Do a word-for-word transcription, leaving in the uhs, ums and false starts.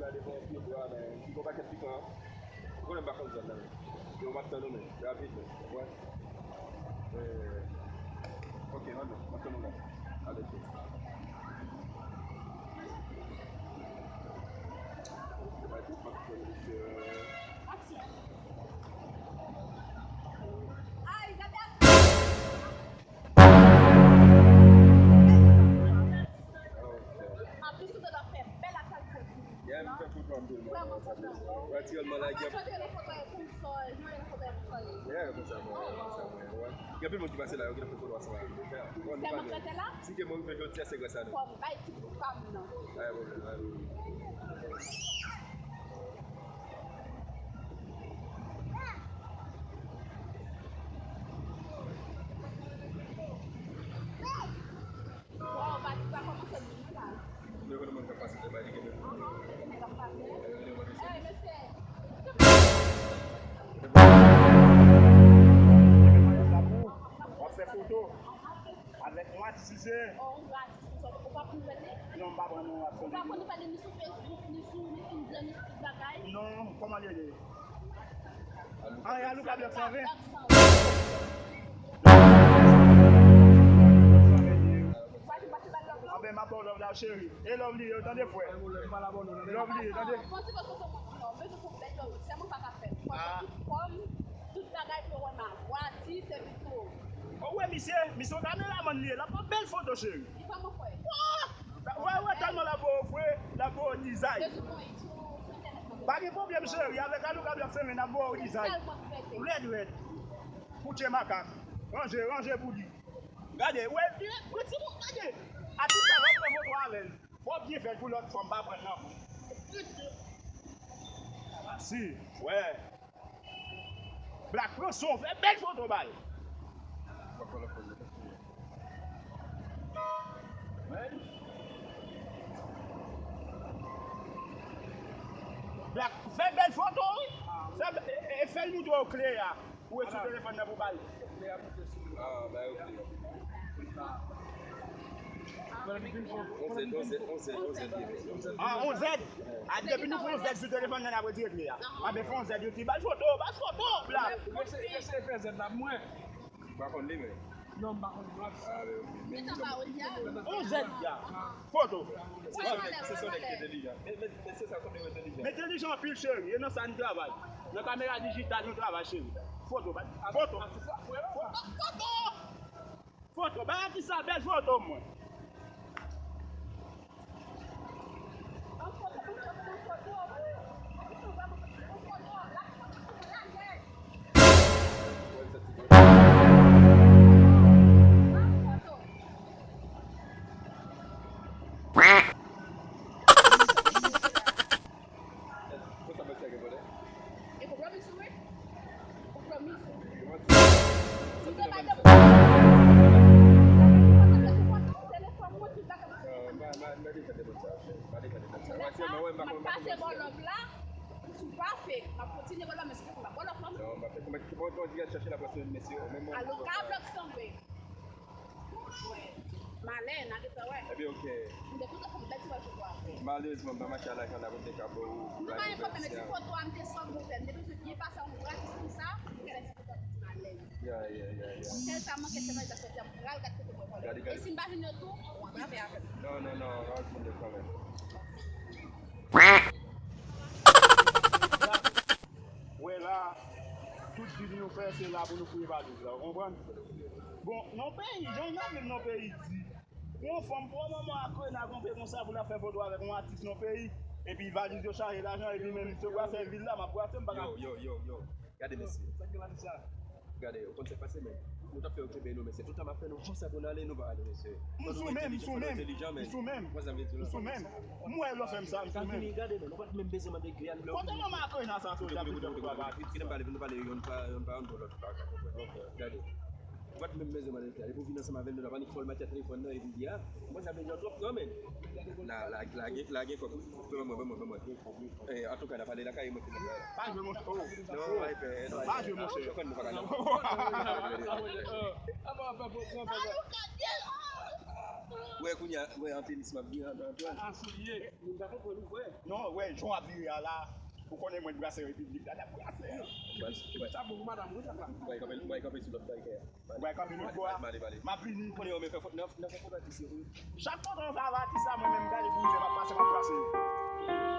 Gade bon pye bwa, men, ki gon pakèt pikan. Ou konnen m pa konn zòn nan, men. Yo, m ap tann ou, men, rapid, men. Wè. Eh, ok, ann, m ap tann ou la. Ale, ok. Yo bay tout, m ap tann ou, mesye. Ay, gade. An plis, ou te dwe fè bèl atak pou li. Yeah, m fè foto anpil, mwen. Vrèman kontan. Natirèlman, la, gen... Mwen te nan foto pou m sòy, mwen nan foto pou sòy. Yeah, konsa, mwen, konsa, mwen, wè. Gen anpil moun ki pase la, yo gen foto ansanm avèk mwen. Bon, nou pa menm. Si ke mwen rive jodi a, se gras a nou. Fò m bay ti bout pa m nan. Ay, bon, ay, bon. Waw, Patrick pa kòmanse di nou la. Yo konn moun k ap pase devan li genbe. Ahan, se nèg ap pase. Ey, mesye. W ap fè foto avèk yon atis, se? Oh, yon atis, ou pa konn nouvèl li? Non, m pa pran non, w ap konn. Ou pa konn nouvèl li ni sou Facebook, ni sou Messenger, ni sou tout bagay? Non, kòman li ye? An, e Alouka Black san ven. Anben, m ap ba w love la, cheri. E love li ye, tande, frè. Love li ye, tande. Ah. Tout bagay pou wè m a vwati, se pito. O, wè misye, misye yon kameramann li ye, l ap pran bèl foto, cheri. Li pa mwen, frè. Wè, wè, tèlman l ap ba w, frè, l ap ba w dizay. Pa gen pwoblèm, cheri, avèk Alouka Black Semen, n ap ba w dizay. Rèd, rèd. Koutje makak. Ranje, ranje pou li. Gade, wè, wè, wè, timoun, gade. Atis sa, w ap pran foto avè l. Fò w byen fè l pou lòt fanm pa pran l nan men w. Asi, wè. Black pran son, fè bèl foto ba l. Black, fè bèl foto, wi. Fè, e, e, fè l montre w kle a. Ou wè sou telefòn nan pou ba l. Ah, ba yo kle. On zèd, on zèd, on zèd, on zèd. Ah, on zèd. Ah, depi nou fè on zèd sou telefòn nan, n ap retire kle a. Ah, ben, fè on zèd, yo ti ba l foto, ba l foto, Black. Eseye fè zèd la pou mwen. Ou pa konn li, men. Non, m pa konn. Ah, men, ok. Men sa pa wè, ya. On zèd, ya. Foto. Se son nèg, se son nèg ki entèlijan. Men, men, men se sa, son nèg entèlijan. M entèlijan anpil, cheri. E nan sa n travay. Nan kamera dijital, nou travay, cheri. Foto, ba, foto. Foto, foto. Foto, ba atis sa bèl foto, mwen. Konsa mesye a gen pwoblèm? E pwoblèm misye wi. Pwoblèm misye. Si te pa de pwoblèm, telefòn mwen tout bagay. Non, m pa, m pa, m pa defann defann sa. M pa defann defann sa. Aktyèlman, wè, m pa konn, m pa konn pase bon love la. Si w pa fè, m ap kontinye bon love, men si w pa bon love non. Non, m pa fè. Kòman, kòman w di al chache la près menm mesye, menm mwen. Alo, ka blòk sanble. Malè, n a gentan wè. Ebyen, ok. M te kontan fè yon bèl ti wè foto a. Malerezman, m pa mache a lakay la pou m te ka ba w. Nou pa enpòtan, men ti foto a m te sanble fè. M te bezwen byen pase yon gratis konsa, pou fè ti foto a ti malè. Ya, ya, ya, ya. Sèl sa manke, se nan sòti a, m pral gad kote mwen vòlè. Gade, gade. E si m pa jwenn yo tou, w ap fè avè m. Non, non, non, w ap jwenn yo kanmenm. Wè la, tout di nou fè, se la pou nou fouye valiz la, ou konprann? Bon, nan peyi, jan n ap viv nan peyi di, pou yon fanm, pou yon manman ak rena kanpe konsa pou l ap fè foto avèk yon atis nan peyi, epi valiz yo chaje lajan, epi menm misye brase vil la, m ap brase, m pa ka. Yo, yo, yo, yo, gade mesye. Sa k gen ladan sa? Gade, ou konn sa k pase, men. Nou t ap fè yo kenbe nou, men se toutan m ap fè nou konsa pou n ale, nou pa ale, mesye. M sou menm, m sou menm, m sou menm, m sou menm. M wè lè w fè m sa, m sou menm. Sa vini, gade, men, nou pa t menm bezwen mande kle a, nou lè w vini. Kote manman ak rena sa soti ap di fè foto avèk atis sa? Kite m pale, nou pale youn pa, youn pa youn pou lòt, pa ka konprann. Gade. Ou pa t menm bezwen mande kle a. Depi w vin ansanm avè l, nou la pa nik fè w l match a telefòn nan, epi di a. Mwen sa vle di an twòp, non, men. La, la, la gen, la gen kòb. Ban mwen, ban mwen, ban mwen. Eh, antouka, n a pale lakay mwen ki nan kay la. Pa jwe monchè. Oh. Non, pa pè, non. Pa jwe monchè. Chofè nou pa ka nan. Wè kounye a, wè antelis m ap gen an, an, an. Asouye, moun pa konprann ou, wè. Non, wè, jan w ap vire a la, ou konnen mwen brase repiblik la, n ap brase. Sa bon pou madanm, wi, sa la. Mwen kanpe, mwen kanpe sou lòt bagay. Mwen kanpe lòt bò a. M ap vini. Konnen yo men fè fòt nan, nan fè fòt atis yo. Chak kontan sa va atis la, mwen menm gade pou mwen, m ap pase, m ap brase.